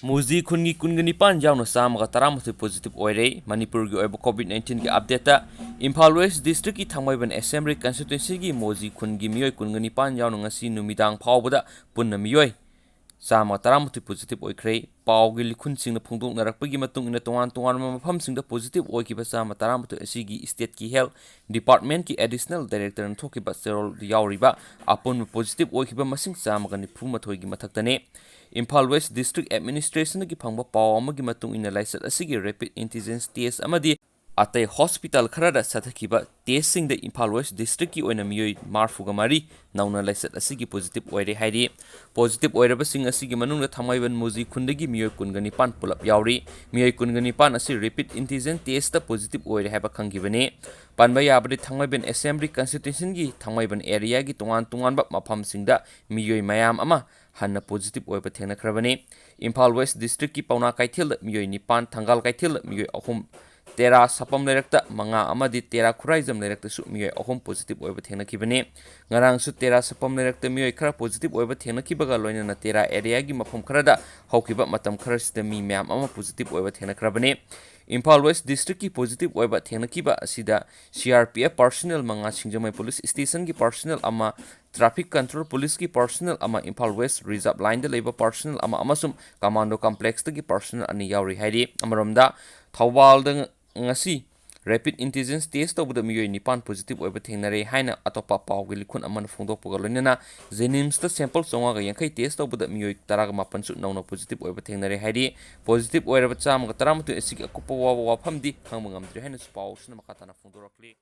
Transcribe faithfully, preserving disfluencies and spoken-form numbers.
ꯃꯨꯖꯤ ꯈꯨꯟꯒꯤ ꯀꯨꯟꯒ ꯅꯤꯄꯥꯟ ꯌꯥꯎꯅ ꯆꯥꯝꯃꯒ ꯇꯔꯥꯃꯥꯊꯣꯏ positive ꯑꯣꯏꯔꯦ꯫ ꯃꯅꯤꯄꯨꯔꯒꯤ ꯑꯣꯏꯕ COVID nineteenꯒꯤ updateꯇ ꯏꯝꯐꯥꯜ West Districtꯀꯤ ꯊꯥꯡꯃꯩꯕꯟ Assembly Constituencyꯒꯤ ꯃꯨꯖꯤ ꯈꯨꯟꯒꯤ ꯃꯤꯑꯣꯏ ꯀꯨꯟꯒ ꯅꯤꯄꯥꯟ ꯌꯥꯎꯅ ꯉꯁꯤ ꯅꯨꯃꯤꯗꯥꯡ ꯐꯥꯎꯕꯗ ꯄꯨꯟꯅ ꯃꯤꯑꯣꯏ ꯆꯥꯝꯃ ꯇꯔꯥꯃꯥꯊꯣꯏ positive ꯑꯣꯏꯈ꯭ꯔꯦ꯫ ꯄꯥꯎꯒꯤ ꯂꯤꯈꯨꯟꯁꯤꯡꯅ ꯐꯣꯡꯗꯣꯛꯅꯔꯛꯄꯒꯤ ꯃꯇꯨꯡ ꯏꯟꯅ, ꯇꯣꯉꯥꯟ ꯇꯣꯉꯥꯟꯕ ꯃꯐꯝꯁꯤꯡꯗ positive ꯑꯣꯏꯈꯤꯕ ꯆꯥꯝꯃ ꯇꯔꯥꯃꯥꯊꯣꯏ ꯑꯁꯤꯒꯤ stateꯀꯤ health departmentꯀꯤ additional directorꯅ ꯊꯣꯛꯈꯤꯕ ꯆꯦꯔꯣꯜꯗ ꯌꯥꯎꯔꯤꯕ ꯑꯄꯨꯟꯕ positive ꯑꯣꯏꯈꯤꯕ ꯃꯁꯤꯡ ꯆꯥꯝꯃꯒ ꯅꯤꯐꯨ ꯃꯥꯊꯣꯏꯒꯤ ꯃꯊꯛꯇꯅꯤ꯫ ꯏꯝꯐꯥꯜ West District Administrationꯗꯒꯤ ꯐꯪꯕ ꯄꯥꯎ ꯑꯃꯒꯤ ꯃꯇꯨꯡ ꯏꯟꯅ, ꯂꯥꯏꯆꯠ ꯑꯁꯤꯒꯤ rapid antigen test ꯑꯃꯗꯤ ꯑꯇꯩ hospital ꯈꯔꯗ ꯆꯠꯊꯈꯤꯕ testꯁꯤꯡꯗ ꯏꯝꯐꯥꯜ West Districtꯀꯤ ꯑꯣꯏꯅ ꯃꯤꯑꯣꯏ ꯃꯔꯤꯐꯨꯒ ꯃꯔꯤ ꯅꯧꯅ ꯂꯥꯏꯆꯠ ꯑꯁꯤꯒꯤ positive ꯑꯣꯏꯔꯦ ꯍꯥꯏꯔꯤ꯫ Positive ꯑꯣꯏꯔꯕꯁꯤꯡ ꯑꯁꯤꯒꯤ ꯃꯅꯨꯡꯗ ꯊꯥꯡꯃꯩꯕꯟ ꯃꯨꯖꯤ ꯈꯨꯟꯗꯒꯤ ꯃꯤꯑꯣꯏ ꯀꯨꯟꯒ ꯅꯤꯄꯥꯟ ꯄꯨꯂꯞ ꯌꯥꯎꯔꯤ꯫ ꯃꯤꯑꯣꯏ ꯀꯨꯟꯒ ꯅꯤꯄꯥꯟ ꯑꯁꯤ rapid antigen testꯇ positive ꯑꯣꯏꯔꯦ ꯍꯥꯏꯕ ꯈꯪꯈꯤꯕꯅꯤ꯫ ꯄꯟꯕ ꯌꯥꯕꯗꯤ, ꯊꯥꯡꯃꯩꯕꯟ Assembly Constituencyꯒꯤ ꯊꯥꯡꯃꯩꯕꯟ areaꯒꯤ ꯇꯣꯉꯥꯟ ꯇꯣꯉꯥꯟꯕ ꯃꯐꯝꯁꯤꯡꯗ ꯃꯤꯑꯣꯏ ꯃꯌꯥꯝ ꯑꯃ ꯍꯟꯅ positive ꯑꯣꯏꯕ ꯊꯦꯡꯅꯈ꯭ꯔꯕꯅꯤ꯫ ꯏꯝꯐꯥꯜ West Districtꯀꯤ ꯄꯥꯎꯅꯥ ꯀꯩꯊꯦꯜꯗ ꯃꯤꯑꯣꯏ ꯅꯤꯄꯥꯟ, ꯊꯪꯒꯥꯜ ꯀꯩꯊꯦꯜꯗ ꯃꯤꯑꯣꯏ ꯑꯍꯨꯝ, ꯇꯦꯔꯥ ꯁꯄꯝ ꯂꯩꯔꯛꯇ ꯃꯉꯥ ꯑꯃꯗꯤ ꯇꯦꯔꯥ ꯈꯨꯔꯥꯏꯖꯝ ꯂꯩꯔꯛꯇꯁꯨ ꯃꯤꯑꯣꯏ ꯑꯍꯨꯝ positive ꯑꯣꯏꯕ ꯊꯦꯡꯅꯈꯤꯕꯅꯤ꯫ ꯉꯔꯥꯡꯁꯨ ꯇꯦꯔꯥ ꯁꯄꯝ ꯂꯩꯔꯛꯇ ꯃꯤꯑꯣꯏ ꯈꯔ positive ꯑꯣꯏꯕ ꯊꯦꯡꯅꯈꯤꯕꯒ ꯂꯣꯏꯅꯅ ꯇꯦꯔꯥ areaꯒꯤ ꯃꯐꯝ ꯈꯔꯗ ꯍꯧꯈꯤꯕ ꯃꯇꯝ ꯈꯔꯁꯤꯗ ꯃꯤ ꯃꯌꯥꯝ ꯑꯃ positive ꯑꯣꯏꯕ ꯊꯦꯡꯅꯈ꯭ꯔꯕꯅꯤ꯫ ꯏꯝꯐꯥꯜ West Districtꯀꯤ positive ꯑꯣꯏꯕ ꯊꯦꯡꯅꯈꯤꯕ ꯑꯁꯤꯗ CRPF personnel ꯃꯉꯥ, ꯁꯤꯡꯖꯃꯩ Police Stationꯒꯤ personnel ꯑꯃ, Traffic Control Policeꯀꯤ personnel ꯑꯃ, ꯏꯝꯐꯥꯜ West Reserve Lineꯗ ꯂꯩꯕ personnel ꯑꯃ ꯑꯃꯁꯨꯡ Commando Complexꯇꯒꯤ personnel ꯑꯅꯤ ꯌꯥꯎꯔꯤ ꯍꯥꯏꯔꯤ꯫ ꯑꯃꯔꯣꯝꯗ, ꯊꯧꯕꯥꯜꯗ ꯉ-, ꯉꯁꯤ rapid antigen test ꯇꯧꯕꯗ ꯃꯤꯑꯣꯏ ꯅꯤꯄꯥꯟ positive ꯑꯣꯏꯕ ꯊꯦꯡꯅꯔꯦ ꯍꯥꯏꯅ ꯑꯇꯣꯞꯄ ꯄꯥꯎꯒꯤ ꯂꯤꯈꯨꯟ ꯑꯃꯅ ꯐꯣꯡꯗꯣꯛꯄꯒ ꯂꯣꯏꯅꯅ JNIMSꯇ sample ꯆꯥꯝꯃꯉꯥꯒ ꯌꯥꯡꯈꯩ test ꯇꯧꯕꯗ ꯃꯤꯑꯣꯏ ꯇꯔꯥꯒ ꯃꯥꯄꯟꯁꯨ ꯅꯧꯅ positive ꯑꯣꯏꯕ ꯊꯦꯡꯅꯔꯦ ꯍꯥꯏꯔꯤ꯫ Positive ꯑꯣꯏꯔꯕ ꯆꯥꯝꯃꯒ ꯇꯔꯥꯃꯥꯊꯣꯏ ꯑꯁꯤꯒꯤ ꯑꯀꯨꯞꯄ ꯋꯥꯕ ꯋꯥꯐꯝꯗꯤ ꯈꯪꯕ ꯉꯝꯗ꯭ꯔꯤ ꯍꯥꯏꯅꯁꯨ ꯄꯥꯎꯁꯤꯅ ꯃꯈꯥ ꯇꯥꯅ ꯐꯣꯡꯗꯣꯔꯛꯂꯤ꯫